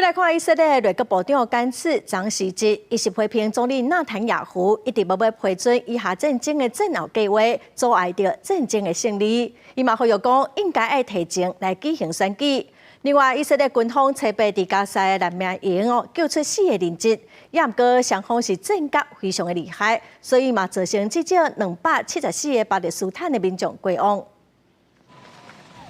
來看以色列內閣部長甘茨昨辭職，伊是批評總理納坦雅胡一直無欲批准以哈戰爭的戰後計劃，阻礙著戰爭的勝利。伊嘛呼籲講應該愛提前來舉行選舉。另外，以色列軍方初八佇加沙的難民營哦救出四个人質，也毋過雙方是戰甲非常的厲害，所以嘛造成至少274個巴勒斯坦的民眾過往。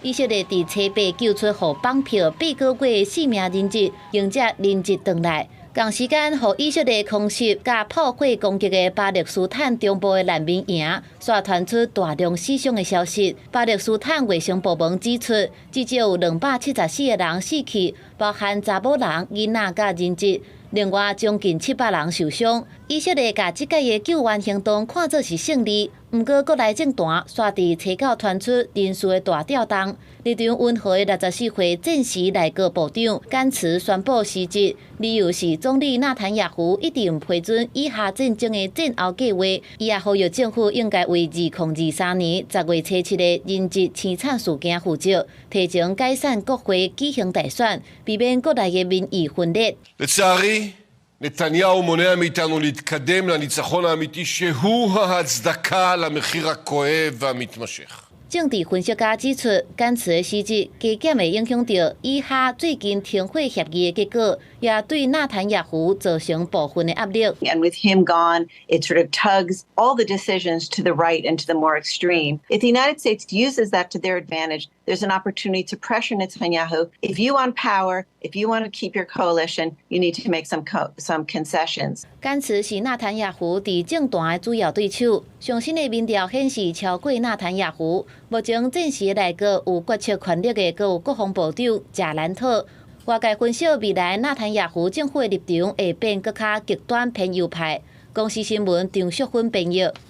以色列佇初八救出予綁票8個月四名人質，迎接人質轉來。仝時間，予以色列空襲佮炮火攻擊的巴勒斯坦中部的難民營，煞傳出大量死傷的消息。巴勒斯坦衛生部門指出，至少有274個人死去，包含查某人、囡仔佮人質。另外，將近700人受傷。以色列共這擺的救援行動看做是勝利，毋過國內政壇煞佇初九傳出人事的大調動。立場溫和的64歲戰時內閣部長甘茨宣布辭職，理由是總理納坦雅胡一直毋批准以哈戰爭的戰後計劃。伊也呼籲政府應該為2023年10月初7的人質凄慘事件負責，提前解散國會舉行大選，避免國內的民意分裂。 לצערי, נתניהו מונע מאיתנו להתקדם לניצחון האמיתי שהוא ההצדקה למחיר הכואב והמתמשך. 政治分析家指出，甘茨的辭職加減會影響著以哈最近停火協議的結果，也對納坦雅胡造成部分的壓力。 And with him gone, it sort of tugs all the decisions to the right and to the more extreme. If the United States uses that to their advantage, there's an opportunity to pressure Netanyahu. If you want power, if you want to keep your coalition, you need to make some concessions. 甘茨是納坦雅胡佇政壇的主要對手，上新的民調顯示超過納坦雅胡。目前戰時內閣有決策權力的，閣有國防部長賈蘭特。外界分析，未來納坦雅胡政府的立場會變閣較極端偏右派。公視新聞張淑芬編譯。